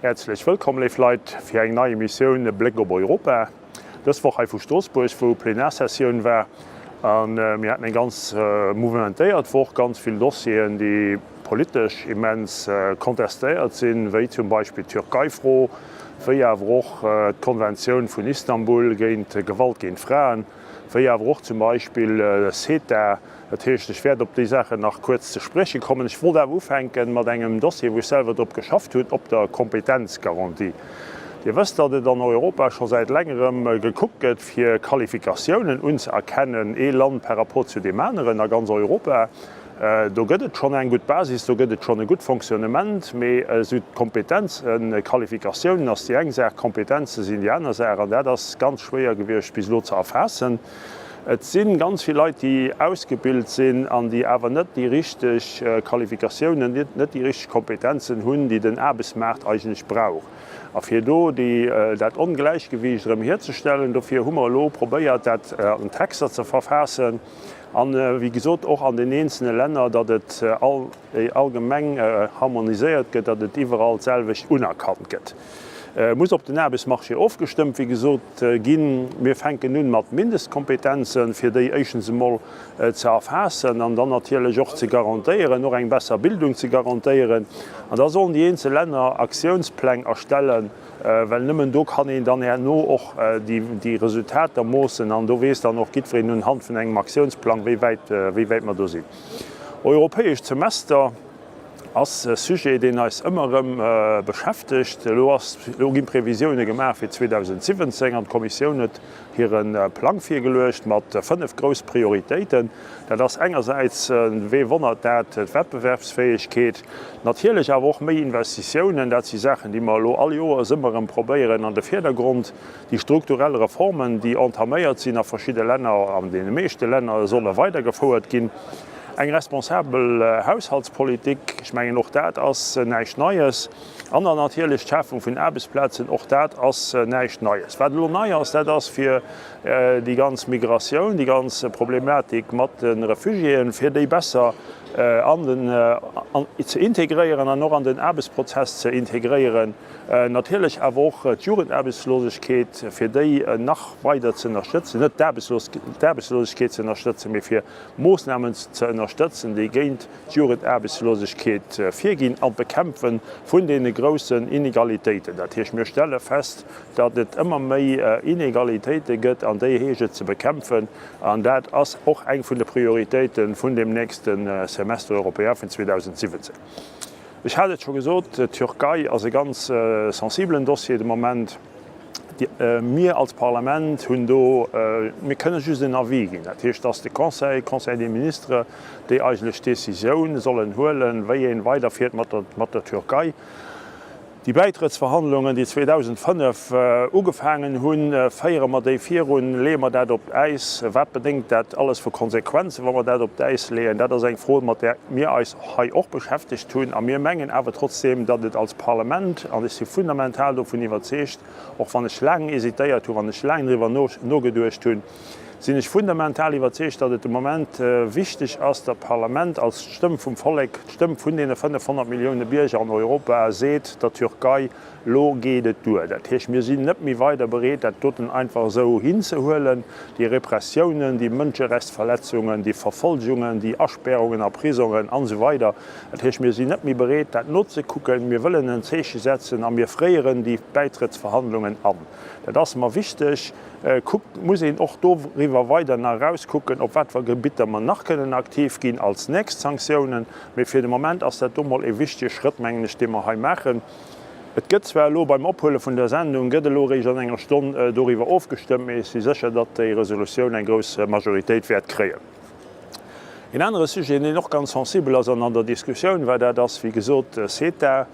Häerzlech wëllkomm, léif Leit, fir eng nei Emissioun Bléck op Europa. Dës Woch hei vu Stroossbuerg, wou Plenarsessioun war. A mir haten eng ganz mouvementéiert Woch, ganz vill Dossieren, déi politesch immens kontestéiert sinn, wéi zum Beispill d'Türkei-Fro, wéi awer och d'Konventioun vun Istanbul géint Gewalt géint Fraen, wéi awer och zum Beispill CETA. Dat heescht, ech wäert op déi Saachen nach kuerz ze spreche kommen. Ech wollt awer ufänke mat engem Dossier, wou ech selwer drop geschafft hunn, op der Kompetenzgarantie. Dir wësst, datt et an Europa scho säit längerem gekuckt gëtt, fir Qualifikatiounen unzëerkennen, ee Land par rapport zu deem aneren a ganz Europa. Do gëtt et schonn eng gutt Basis, do gëtt et schonn e gutt Fonctionnement, mee esou d'Kompetenzen, Qualifikatiounen ass déi eng Saach, Kompetenze sinn déi aner Saach, an dat ass ganz schwéier gewiescht bis elo ze erfaassen. Et si ganz vill Leit, déi ausgebilt sinn an déi awer net déi richteg Qualifikatiounen, net déi richteg Kompetenzen hunn, déi den Aarbechtsmaart eigentlech brauch. A fir do dat Ongläichgewiicht erëm hierzestellen, dofir hu mer elo probéiert, dat an Texter ze verfaassen an, wéi gesot, och an den eenzelne Länner, datt et allgemeng harmoniséiert gëtt, datt et iwwerall d'selwecht unerkannt gëtt. Muss op den Aarbechtsmarché ofgestëmmt, wéi gesot, ginn. Mir fänken un mat Mindestkompetenzen, fir déi éischtens emol ze erfaassen an dann natierlech och ze garantéieren, och eng besser Bildung ze garantéieren. An da sollen déi eenzel Länner Aktiounspläng erstellen, well nëmmen do kann een dann herno och déi Resultater moossen an do weess dann och jiddwereen unhand vun engem Aktiounsplang, wéi wäit, wéi wäit mer do sinn. Europäescht Semester. Ass e Sujet, deen eis ëmmer erëm beschäftegt. Elo ass, elo ginn Previsioune gemaach fir 2017 an d'Kommissioun huet hire Plang virgeluecht mat 5 grouss Prioritéiten. Dat ass engersäits, wee wonnert dat, d'Wettbewerbsfäegkeet, natierlech awer och méi Investitiounen. Dat si Saachen, déi mer elo all Joers ëmmer erëm probéieren an de Virdergrond. Déi strukturell Reformen, déi entaméiert sinn a verschidde Länner, an deene meeschte Länner, solle weidergefouert ginn. Eng responsabel Haushaltspolitik, ech mengen och dat ass näischt Neies. An dann natierlech d'Schafung vun Aarbechtsplazen, och dat ass näischt Neies. Wat elo nei ass, dat ass fir déi ganz Migratioun, déi ganz Problematik mat de Refugiéen, fir déi besser an den, ze integréieren an och an den Aarbechtsprozess ze integréieren. Natierlech awer och d'Jugendaarbechtslosegkeet, fir déi nach weider ze ënnerstëtzen, net d'Aarbechtslosegkeet ze ënnerstëtzen, mee fir Moossnamen ze ënnerstëtzen, déi géint d'Jugendaarbechtslosegkeet virginn an d'Bekämpfe vun deene groussen Inegalitéiten. Dat heescht, mir stelle fest, datt et ëmmer méi Inegalitéite gëtt an déi heescht et ze bekämpfen. An dat ass och eng vun de Prioritéite vun deem nächste Semestre européen vun 2017. Ech hat et scho gesot, d'Türkei ass e ganz sensibelen Dossier de Moment. Mir als Parlament hunn do, mir kënne just en Avis ginn. Dat heescht, dass de Conseil, Conseil des Ministres, déi eigentlech d'Décisioun sollen huelen, wéi ee weiderfiert mat der, mat der Türkei. Déi Bäitrëttsverhandlungen, déi 2005 ugefaangen hunn, féiere mer déi virun, leeë mer dat op d'Äis? Wat bedéngt dat alles vu Konsequenzen, wa mer dat op d'Äis leeën? Dat ass eng Fro, mat där mir eis hei och beschäftegt hunn. A mir mengen awer trotzdeem, datt et als Parlament, an ech si fundamental dovun iwwerzeegt, och wann ech laang hésitéiert hunn, wann ech laang driwwer nogeduecht hunn, sinn ech fundamental iwwerzeegt, datt et de Moment wichteg ass, datt d'Parlament als d'Stëmm vum Vollek, d'Stëmm vun deene 500 Millioune Bierger an Europa seet der Türkei, Lo geet et duer. Dat heescht, mir sinn net méi weider bereet, dat doten einfach esou hinzehuelen, déi Repressiounen, déi Mënscherechtsverletzungen, déi Verfolgungen, déi Asperrungen a Prisongen an esou weider. Dat heescht, mir sinn net méi bereet, dat nozekucken. Mir wëllen en Zeeche setzen a mir fréieren déi Bäitrëttsverhandlungen an. Dat ass mer wichteg. Kuckt, muss een och doriwwer weider nach erauskucken, op wat fir Gebitter mer nach kënnen aktiv ginn als nächst Sanktiounen. Mee fir de Moment ass dat do mol e wichtige Schrëtt, mengen ech, dee mer hei maachen. Et gëtt zwar elo beim Ophuele vun der Sendung, gëtt elo eréischt an enger Stonn doriwwer ofgestëmmt, mee ech si sécher, datt déi Resolutioun eng grouss Majoritéit wäert kréien. Een anere Sujet, deen och ganz sensibel ass an an der Diskussioun war, dat ass, wéi gesot, CETA.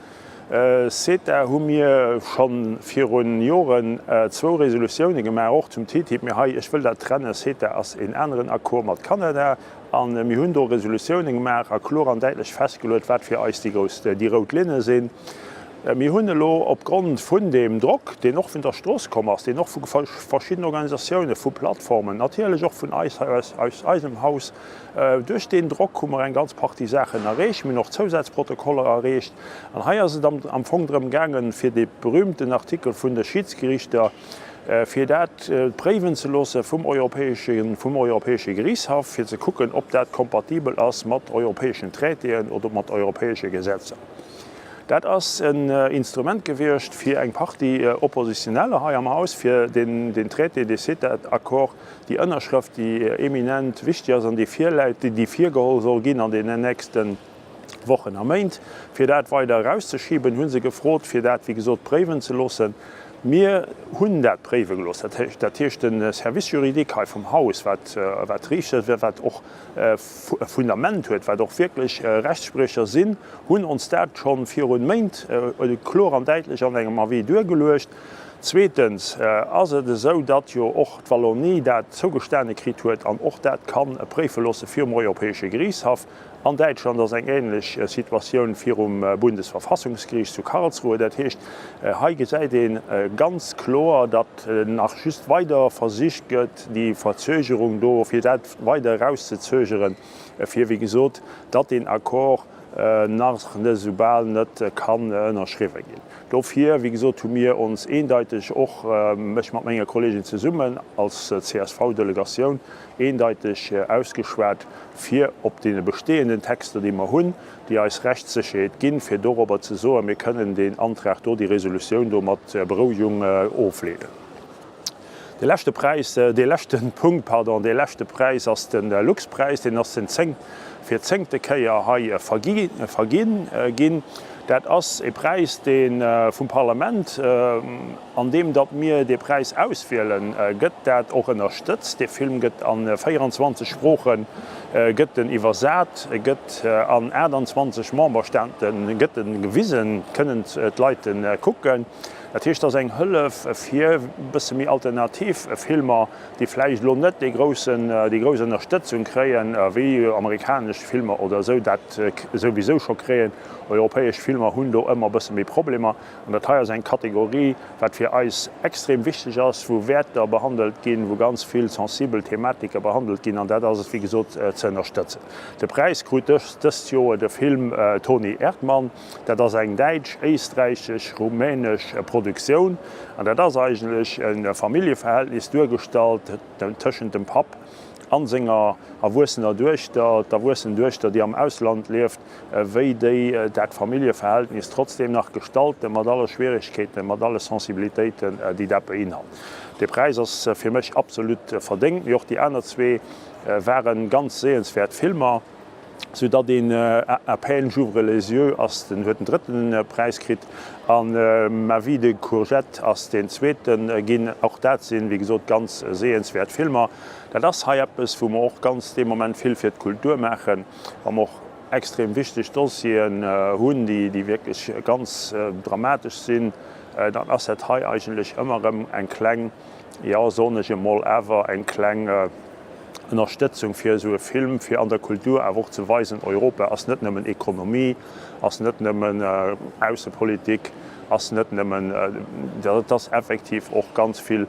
CETA hu mir scho viru Joren zwou Resolutioune gemaach, och zum TTIP. Mee hei, ech wëll dat trennen, CETA ass een aneren Accord mat Kanada. A mir hunn do Resolutioune gemaach a kloer an däitlech festgeluet, wat fir eis déi grouss, déi rout Linne sinn. Mir hunn elo opgrond vun deem Drock, deen och vun der Strooss komm ass, deen och vu verschiddenen Organisatiounen, vu Plattformen, natierlech och vun eis hei aus eisem Haus, duerch deen Drock hu mer eng ganz Partie Saachen erreecht. Mir hunn och Zousazprotokoller erreecht. An hei ass et am Fong drëm gaangen, fir dee berühmten Artikel vun de Schiedsgerichter, fir dat préiwen ze loosse vum europäesche, vum Europäesche Geriichtshaff, fir ze kucken, ob dat kompatibel ass mat europäeschen Traitéen oder mat europäesche Gesetzer. Dat ass en Instrument gewiescht fir eng Partie Oppositioneller hei am Haus, fir den Traité, dee CETA-Accord, déi Ënnerschrëft, déi eminent wichtig ass an déi virläit, déi virgeholl soll ginn an deenen nächste Wochen a Méint, fir dat weider erauszeschiben, hu se gefrot, fir dat, wéi gesot, préiwen ze loossen. Mir hunn dat préiwe gelooss. Dat heescht, de Service juridique hei vum Haus, wat Riichter, wat och e Fundament huet, wat och wierklech Rechtsspriecher sinn, hunn ons dat scho virun Méint kloer an däitlech an engem Avis duergeluecht. Zweetens ass et esou, datt jo och d'Wallonie dat zougestane kritt huet an och dat kann préife loosse virum Europäesche Geriichtshaff. An Däitschland ass eng ähnlech Situatioun virum Bundesverfassungsgeriicht zu Karlsruhe. Dat heescht, hei gesäit ee ganz kloer, datt nach just weider versicht gëtt, déi Verzögerung do, fir dat weider erauszezögeren, fir, wéi gesot, datt deen Accord nach esou bal net kann ënnerschriwwen ginn. Dofir, wéi gesot, hu mir ons eendeiteg, och ech mat menger Kollegin zesummen als CSV-Delegatioun, eendeiteg ausgeschwat, fir op deene bestehenden Texter, déi mer hunn, déi eis Rechtssécherheet ginn, fir dorobber ze soen, mir kënnen deen Antrag do, déi Resolutioun do mat Berouegung ofleenen. Dee leschte Präis, dee leschte Punkt, pardon, dee leschte Präis ass de Lux-Präis. Deen ass den zéng, fir d'zéngte Kéier hei vergi, verginn ginn. Dat ass e Präis, dee vum Parlament, An deem datt mir dee Präis auswielen, gëtt dat och ënnerstëtzt. Dee Film gëtt a 24 Sprooche gëtt en iwwersat, e gëtt an 28 Memberstaate gëtt en gewisen, kënnen d'Leit en kucken. Dat heescht, et ass eng Hëllef fir e bësse méi alternativ Filmer, déi vläicht elo net dee groussen, déi grouss Ënnerstëtzung kréien, wéi amerikanesch Filmer oder esou dat souwisou scho kréien. Europäesch Filmer hunn do ëmmer e bësse méi Problemer. An dat hei ass eng Kategorie, wat fir eis extrem wichteg ass, wou Wäerter behandelt ginn, wou ganz vill sensibel Thematike behandelt ginn, an dat ass et, wéi gesot, ze ënnerstëtzen. De Präis krut dëst Joer de Film Toni Erdmann. Dat ass eng däitsch, éisträichesch, rumänesch Produktioun, an dat ass eigentlech e Familljeverhältnis duergestallt tëschent dem Papp a senger erwuessener Duechter, d'erwuessen Duechter, déi am Ausland lieft. wéi déi dat Familljeverhältnis trotzdeem nach gestalten, mat alle Schwierigkeeten, mat alle Sensibilitéiten, déi dat beinhalt. Dee Präis ass fir mech absolut verdéngt, mee och déi aner zwee ware ganz sehenswäert Filmer, soudatt een À peine j'ouvre les yeux ass den, huet den drëtten Präis kritt an Ma vie de courgette ass deen zweete ginn. Och dat sinn, wéi gesot, ganz sehenswäert Filmer. Dat ass hei eppes, wou mer och ganz dee Moment vill fir d'Kultur maachen. Wa mer och extrem wichteg Dossieren hunn, déi wierklech ganz dramatesch sinn, dann ass dat hei eigentlech ëmmer erëm eng kleng, jo, soen ech emol, awer eng kleng Ënnerstëtzung fir esou e Film, fir an der Kultur awer och ze weisen, Europa ass net nëmmen Ekonomie, ass net nëmmen Aussepolitik, ass net nëmmen, dat ass effektiv och ganz vill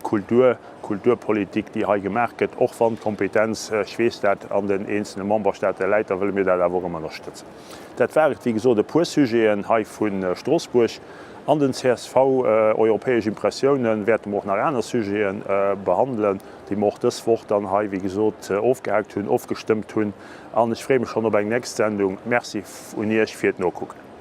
Kultur. Kulturpolitik, déi hei gemaach gëtt, och wann d'Kompetenz, ech weess dat, an den eenzelne Memberstaate läit, da wëlle mir dat awer och ëmmer ënnerstëtzen. Dat war et, wéi gesot, e puer Sujeten hei vu Stroossbuerg. An den CSV-Europäesch Impressiounen wäerte mer och nach aner Sujete behandelen, déi mer och dës Woch dann hei, wéi gesot, ofgehaakt hunn, ofgestëmmt hunn. An ech freeë mech schonn op eng nächst Sendung. Merci un Iech fir d'Nokucken.